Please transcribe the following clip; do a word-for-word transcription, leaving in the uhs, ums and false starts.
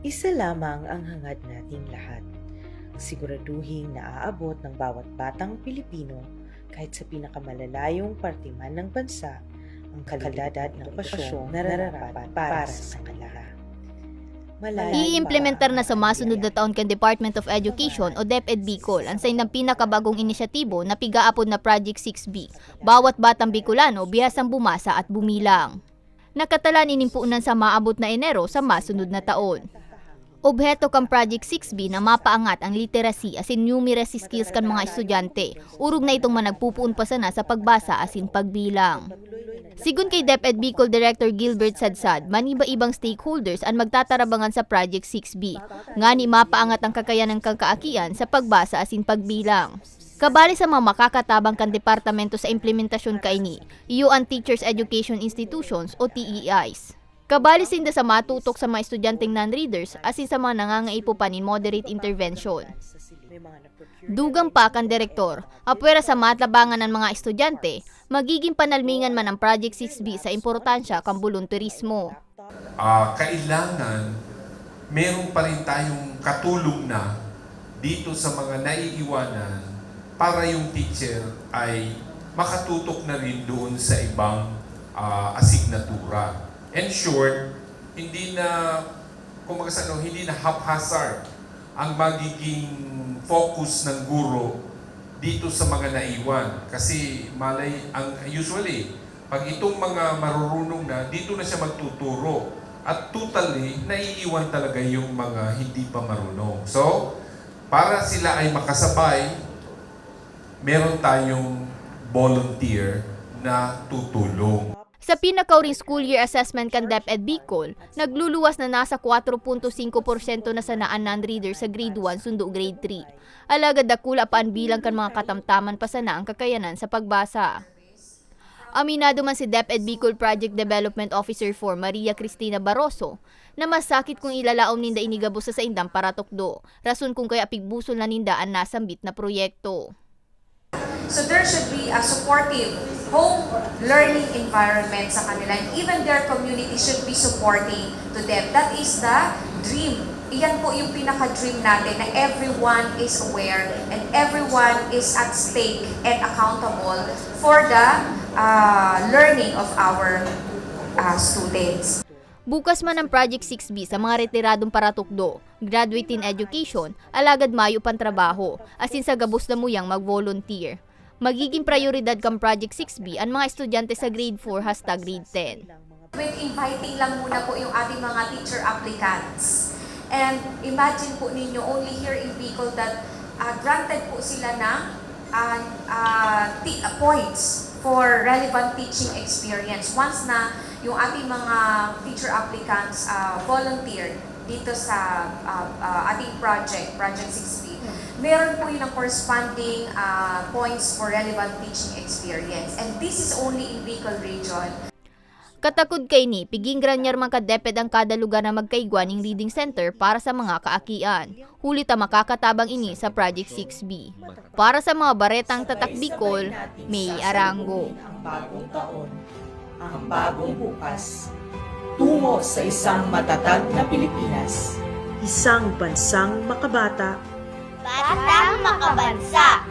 Isa lamang ang hangad nating lahat. Siguraduhing naaabot ng bawat batang Pilipino, kahit sa pinakamalalayong parte man ng bansa, ang kalidad ng edukasyon na nararapat para sa kanila. Malay Iimplementar na sa masunod na taon kan Department of Education o DepEd Bicol ang saindang pinakabagong inisyatibo na pigaapod na Project six B, Bawat Batang Bicolano, Bihasang Bumasa at Bumilang. Nakatalan ining punan sa maabot na Enero sa masunod na taon. Obheto kan Project six B na mapaangat ang literacy asin numeracy skills kan mga estudyante, orog na itong mga nagpupoon pa sana sa pagbasa asin pagbilang. Sigon kay DepEd Bicol Director Gilbert Sadsad, maniba-ibang stakeholders an magtatarabangan sa Project six B, ngani mapaangat ang kakayanan kan kaakian sa pagbasa asin pagbilang. Kabali sa mga makakatabang kan departamento sa implementasyon kaini, iyo an Teachers Education Institutions o T E Is. Kabali sinda sa matutok sa mga estudyanteng non-readers asin sa mga nangangaipo pa nin moderate intervention. Dugang pa kan direktor, apwera sa matabangan an mga estudyante, magiging panalmingan man ang Project six B sa importansya kan boluntarismo. Ah, kailangan meron pa rin tayong katulong na dito sa mga naiiwanan para yung teacher ay makatutok na rin doon sa ibang ah, asignatura. In short, hindi na, kumbaga sa ano, hindi na haphazard ang magiging focus ng guro dito sa mga naiwan. Kasi malay, ang usually, pag itong mga marurunong na, dito na siya magtuturo. At totally, naiiwan talaga yung mga hindi pa marunong. So, para sila ay makasabay, meron tayong volunteer na tutulong. Sa pinakauring school year assessment kan DepEd Bicol, nagluluwas na nasa kwatro punto singko porsyento na sana an non-reader sa grade one sundo grade three. Alagad dakula pa an bilang kan mga katamtaman pa sana an kakayanan sa pagbasa. Aminado man si DepEd Bicol Project Development Officer four Maria Cristina Barroso na masakit kung ilalaom ninda ini gabos sa saindang paratukdo, rason kung kaya pigbusol na ninda an nasambit na proyekto. So there should be a supportive home learning environment sa kanila, and even their community should be supporting to them. That is the dream. Iyan po yung pinaka-dream natin, na everyone is aware and everyone is at stake and accountable for the uh, learning of our uh, students. Bukas man ang Project six B sa mga retiradong paratukdo, graduate in education, alagad mayo pang trabaho, asin sa gabos na muyang mag-volunteer. Magiging prayoridad kan Project six B an mga estudyante sa grade four hasta grade ten. With inviting lang muna po yung ating mga teacher applicants. And imagine po ninyo, only here in Bicol that uh, granted po sila ng uh, uh, t- uh, points for relevant teaching experience. Once na yung ating mga teacher applicants uh, volunteered dito sa uh, uh, ating project, Project six B, meron po yun ang corresponding uh, points for relevant teaching experience. And this is only in Bicol region. Katakod kaini, piging granyar man ka DepEd ang kada lugar na magkaigwa ning reading center para sa mga kaakian. Huli ta makakatabang ini sa Project six B. Para sa mga baretang tatak Bicol, May Arango. Ang bagong taon, ang bagong bukas, tungo sa isang matatag na Pilipinas. Isang bansang makabata. Batang makabansa.